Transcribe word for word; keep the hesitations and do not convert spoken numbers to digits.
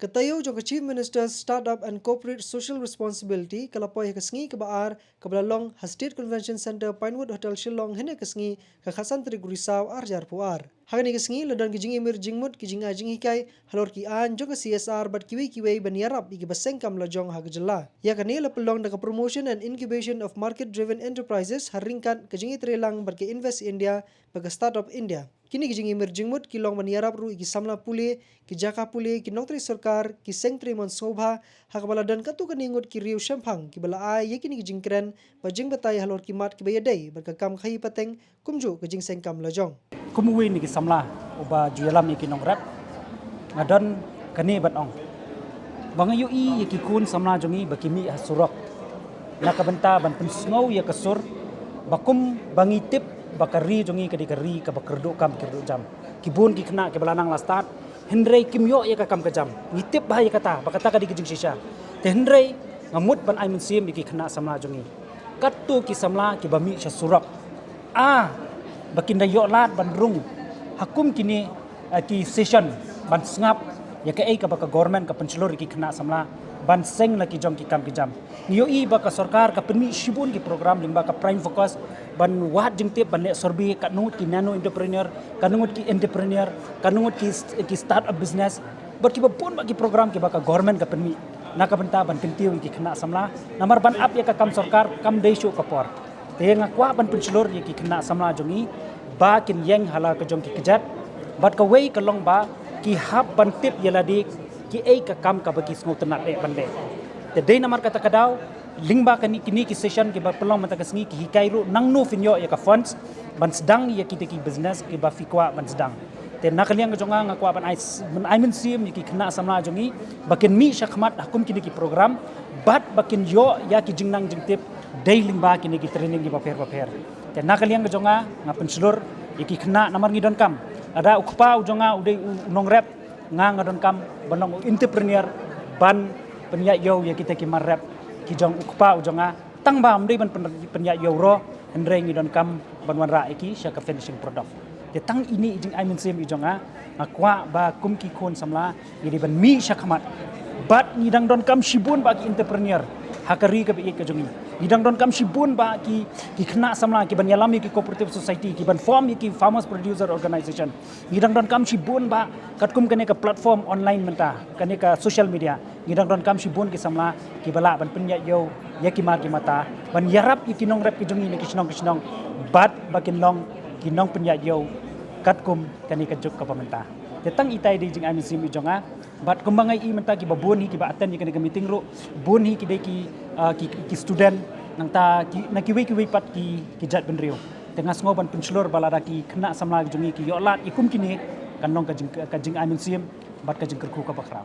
Ka taïew jong ka Chief Minister's Startup and Corporate Social Responsibility ka la poi ha ka sngi kaba ar kaba la long ha State Convention Centre, Pinewood Hotel, Shillong, hynne ka sngi, ka khatsan tarik u Risaw ar hajar arphew ar. Ha kane ka sngi la don ki jingïamir jingmut, ki jingai jinghikai halor ki aiñ jong ka C S R bad kiwei kiwei ban ïarap ïa kiba seng kam lajong ha ka jylla. Ïa kane la pynlong da ka Promotion and Incubation of Market Driven Enterprises ha ryngkat ka jingïatreilang bad ka Invest India bad ka Startup India. Kine ki jingïamir jingmut ki long ban ïarap ruh ïa ki samla pule, ki jaka pule, ki nongtrei sorkar, ki seng trei mon sngewbha, ha kaba la don katto katne ngut ki riew shemphang kiba la ai ïa kine ki jingkren bad jingbatai halor ki mat kiba ïadei bad ka kam khaïi pateng kumjuh ka jingseng kam lajong. Kum uwei na ki samla uba ju ïalam ïa ki nongrep, nga don kane ban ong ba nga ïohi ïa ki khun samla jong ngi ba ki mih ha surok na ka bynta ban pynsngew ïa ka sur, ba kum ba ngi tip ba ka ri jong ngi ka dei ka ri kaba kyrduh kam kyrduh jam. Ki bun ki khynnah kiba la nang la stad, hynrei kim ïoh ïa ka kam ka jam. Ngi tip bha ïa kata ba kata ka dei ka jingshisha. Te hynrei nga mut ban ai mynsiem ïa ki khynnah samla jong ngi, katto ki samla kiba mih sha surok, a, ba kin da ïoh lad ban rung ha kum kine, eh, ki session ban sngap ïa kaei kaba ka government ka pynshlur ïa ki khynnah samla ban seng la ki jong ki kam ki jam. Ngi ïohi ba ka sorkar ka pynmih shibun ki program lyngba ka Prime Focus ban wad jingtip, ban leh survey katno ngut ki nano entrepreneur, katno ngut ki entrepreneur, katno ngut ki st-, ki start up business, bad kiba bun bad ki program kiba ka government ka pynmih na ka bynta ban kyntiew ïa ki khynnah samla. Namar ban ap ïa ka kam sorkar kam dei shuh ka por. Te nga kwah ban pynshlur ïa ki khynnah samla jong ngi ba kin ïeng ha la ka jong ki kjat. Bad kawei ka long ba ki hap ban tip ïa lade kiei ka kam kaba ki sngewtynnad eh ban leh. Te dei namar kata ka daw, lyngba kane, kine ki session kiba pynlong mynta ka sngi ki hikai ruh nangno phin ïoh ïa ka funds ban sdang ïa kita ki business kiba phi kwah ban sdang. Te na ka liang ka jong nga, nga kwah ban ai s-, ban ai mynsiem ïa ki khynnah samla jong ngi ba kin mih shakhmat ha kum kine ki program bad ba kin ïoh ïa ki jingnang jingtip dei lyngba kine ki training kiba pher bapher. Te na ka liang ka jong nga, nga pynshlur ïa ki khynnah namar ngi donkam. Lada u kpa u jong nga u dei u, u nongrep, nga, nga donkam ban long u entrepreneur ban pynïaid ïew ïa kita ki mar rep ki jong u kpa u jong nga. Tang ba ym dei ban pyn-, pynïaid ïew ruh, hynrei ngi donkam ban wanrah ïa ki sha ka finishing product. Te tang ine i jingai mynsiem i jong nga, nga kwah ba kum ki khun samla ngi dei ban mih shakhmat. Bad ngi dang donkam shibun bha ki entrepreneur ha ka ri kaba ïeit ka jong ngi. Ngi dang donkam shibun bha ki, ki khynnah samla kiban ïalam ïa ki cooperative society, kiban form ïa ki farmers producer organization. Ngi dang donkam shibun bha katkum kane ka platform online mynta, kane ka social media. Ngi dang donkam shibun ki samla kiba lah ban pynïaid ïew ïa ki mar ki mata ban ïarap ïa ki nongrep ki jong ngi na ki shnong ki shnong bad ba kin long ki nongpynïaid ïew katkum kane ka juk kaba mynta. Te tang itai i dei i jingai mynsiem i jong nga. Bad kumba nga ïohi mynta kiba bun hi kiba attend ïa kane ka meeting ruh, bun hi ki dei ki, ah, ki, ki student, nangta ki, na kiwei kiwei pat ki, ki jait bynriew. Te nga sngew ban pynshlur ba lada ki khynnah samla ki jong ngi ki ïoh lad ïa kum kine, kan long ka jing, ka jingai mynsiem bad ka jingkyrkhu kaba khraw.